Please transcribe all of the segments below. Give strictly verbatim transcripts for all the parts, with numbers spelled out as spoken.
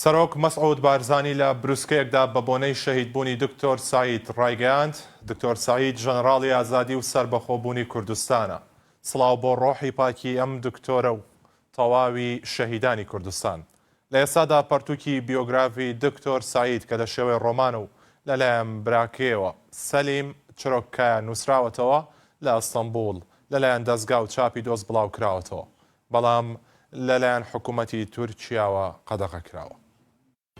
سەرۆک مەسعود بارزانی لە بروسکەیەکدا بە بۆنەی شەهیدبوونی دکتۆر سەعید ڕایگەیاند، دکتۆر سەعید ژەنەراڵی ئازادی و سەربەخۆبوونی کوردستانە. سڵاو بۆ ڕۆحی پاکی ئەم دکتۆرە و تەواوی شەهیدانی کوردستان. لە ئێستادا پەرتووکی بیۆگرافی دکتۆر سەعید کە لە شێوەی ڕۆمان و لەلایەن براکەیەوە سەلیم چرۆککایە نووسراوەتەوە، لە ئەستەنبوڵ لەلایەن دەستگا و چاپی دۆست بڵاو کراوەتەوە، بەڵام لەلایەن حکوومەتی تورکیاوە قەدەغە کراوە.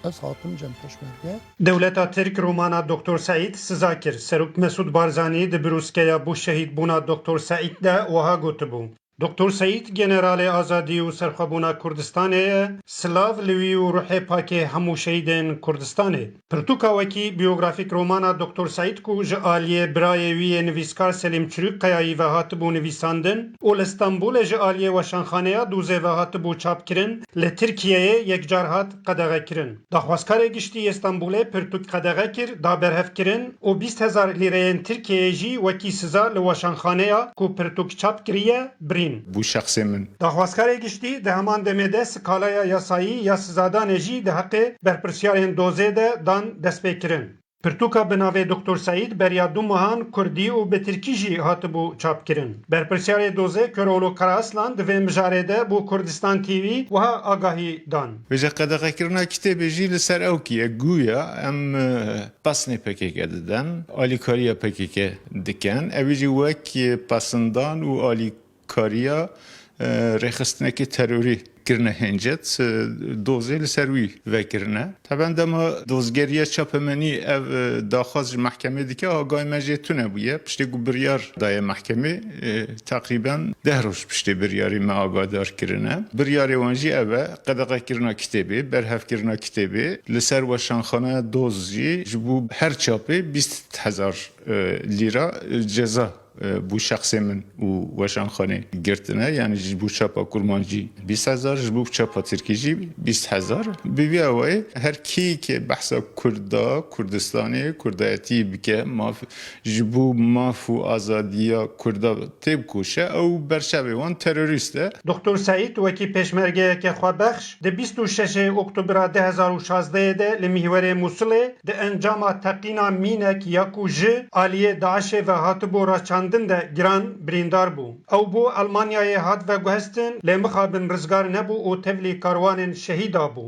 Ez hatim cem peşmerge. Dewleta Tirk romana Doktor Seîd siza kir. Serok Mesûd Barzanî di birûskeya bo şehîdbûna Doktor Seîd de wiha gotibû, Doktor Seîd generalê azadî û serxwebûna Kurdistanê ye, silav li wî û ruhê pakê hemû şehîdên Kurdistanê. Pirtûka wekî biyografîk romana Doktor Seîd ku ji aliyê birayê wî yê nivîskar Selîm Çirûkkayayî ve hatibû nivîsandin û li Stenbolê ji aliyê Weşanxaneya Dozê ve hatibû çapkirin, li Tirkiyeyê yekcar hat qedexekirin. Daxwazkarê Giştî yê Stenbolê pirtûk qedexe kir, da berhevkirin û bîst hezar lîreyên Tirkiyeyê jî wekî siza li weşanxaneya ku pirtûk çap kiriye, birîn. Bû şexsê min. Daxwazkarê Giştî di heman demê de skalaya yasayî ya sizadanê jî di heqê berpirsiyarên dozê de dan destpêkirin. Pirtûka bi navê Doktor Seîd beriya du mehan kurdî û bi tirkî jî hatibû çapkirin. Berpirsiyarê dozê Köroğlu Karaaslan di vê mijarê de bo Kurdistan T V wiha agahî dan. Vêca qedexekirina kitêbê jî li ser ewkî ye. Guya em, e, pesnê P K K didin, alîkariya P K K dikin. Ew jî wek, e, pesindan û alîkariya, e, rêxistinekî terorî kirine hêncet, e, dozê li ser wî vekirine. Teben dema dozgeriya çapemenî ev, e, daxwaz ji mehkemê dike, agahî me jê tune bûye. Piştê ku biryar daye mehkemê, e, teqrîben deh roj piştê biryarê me agahdar kirine. Biryarê wan jî ev e, qedexekirina kitêbê, berhevkirina kitêbê. Li ser weşanxaneya doz jî ji bo her çapê bîst hezar, e, lîra, e, ceza, e, bo şexsê min û weşanxanê girtine. Yanî ji bo çapa kurmancî bîst hezar, ji bo çapa tirkî jî bîst hezar. Bi vî awayî her kî ke behsa Kurda, Kurdistanê, Kurdayetî bike, maf, ji bo maf û azadiya Kurda têbikoşe, ew berçavê wan terorîst e. Doktor Seîd wekî pêşmergeyeke xwebexş di bîst û şeşê Oktobera du hezar û şazdehê de li mîhwerê Mûsilê di encama teqîna mînek ya ku ji aliyê DAIŞê ve hatibû raçandin de giran birîndar bû. Ew bo Elmanyayê hat veguhestin, lê mixabin rizgar nebû û tevlî karwanên şehîda bû.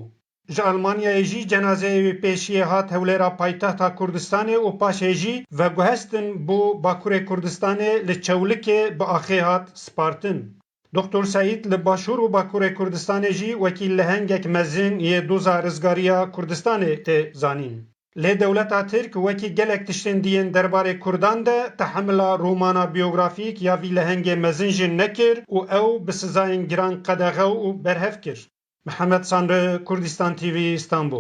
Ji Elmanyayê jî cenazeyê wî pêşiyê hat Hewlêra paytexta Kurdistanê û paşê jî veguhestin bo Bakurê Kurdistanê, li Çewlikê bi axê hat spartin. Doktor Seîd li Başûr û Bakurê Kurdistanê jî wekî lehengek mezin yê doza rizgariya Kurdistanê tê zanîn. Lê dewleta Tirk wekî gelek tiştên dî yên derbarê Kurdan de tehemila romana biyografîk ya vî lehengê mezin jî nekir û ew bi sizayên giran qedexe û berhev kir. Mihemed Sanri, Kurdistan T V, Stenbol.